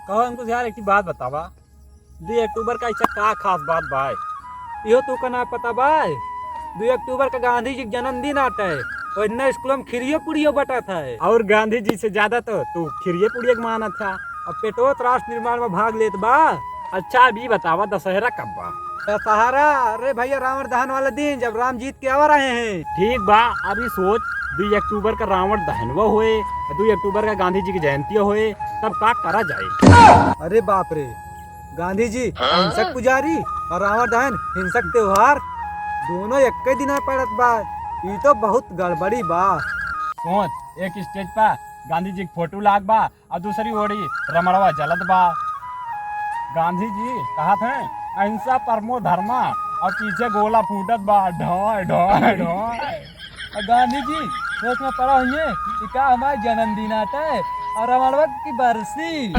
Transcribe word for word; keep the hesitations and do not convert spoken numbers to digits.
कहो अंकुश यार, एक ठे बात बतावा, दुई अक्टूबर का ऐसा का खास बात बा? इहो तू का ना पता बा? दुई अक्टूबर का गांधी जी के जन्मदिन आटे, ओहि दिना स्कूल में खिरियो पुड़ियो बटत है। और गांधी जी से ज्यादा तो तू खिरिये पुड़िये के मानत है। अब पेटोत राष्ट्र निर्माण में भाग लेत बा। अच्छा, अब ई बतावा, दशहरा कब बा? दशहरा? अरे भैया, रावण दहन वाला दिन, जब राम जीत के आवा रहे हैं। ठीक बा, अभी सोच, दुई अक्टूबर का रावण दहनवा होए, दुई अक्टूबर का गांधी जी की जयंती होए, तब का करा जाए? अरे बाप रे, गांधी जी अहिंसक पुजारी और रावण दहन हिंसक त्योहार, दोनों एक ही दिन में पड़त बा। ई तो बहुत गड़बड़ी बा। सोच, एक स्टेज पर गांधी जी की फोटो लाग बा और दूसरी ओरी रमणवा जलत बा। गांधी जी कहत हैं, "अहिंसा परमो धर्मा", और पीछे गोला फूटत बा, ढोय ढोय ढोय। और गांधी जी सोच में पड़ा हुए कि का हमार जन्मदिन आटे और रमणवा की बरसी।